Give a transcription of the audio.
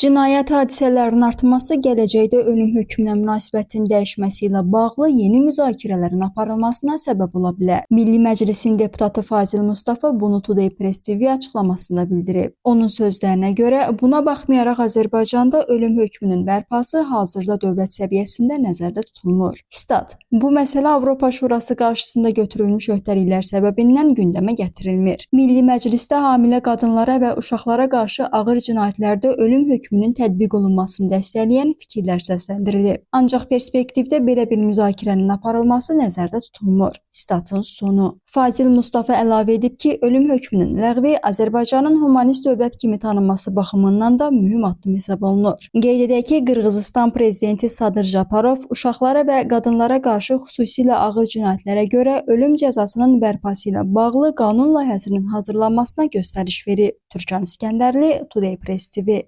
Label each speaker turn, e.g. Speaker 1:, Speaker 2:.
Speaker 1: Cinayət hadisələrinin artması gələcəkdə ölüm hökmünə münasibətin dəyişməsi ilə bağlı yeni müzakirələrin aparılmasına səbəb ola bilər. Milli Məclisin deputatı Fazil Mustafa bunu Today Press TV açıqlamasında bildirib. Onun sözlərinə görə, buna baxmayaraq Azərbaycanda ölüm hökmünün bərpası hazırda dövlət səviyyəsində nəzərdə tutulmur. Stat: Bu məsələ Avropa Şurası qarşısında götürülmüş öhdəliklər səbəbindən gündəmə gətirilmir. Milli Məclisdə hamilə qadınlara və uşaqlara qarşı ağır cinayətlərdə ölüm hökmünün tətbiq olunmasını dəstəkləyən fikirlər səsləndirilib. Ancaq perspektivdə belə bir müzakirənin aparılması nəzərdə tutulmur. Statın sonu. Fazil Mustafa əlavə edib ki, ölüm hökmünün ləğvi Azərbaycanın humanist dövlət kimi tanınması baxımından da mühüm addım hesab olunur. Qeyd edək ki, Qırğızıstan prezidenti Sadır Japarov uşaqlara və qadınlara qarşı xüsusilə ağır cinayətlərə görə ölüm cəzasının bərpası ilə bağlı qanun layihəsinin hazırlanmasına göstəriş verib. Türkan İskəndərli, Today Press TV.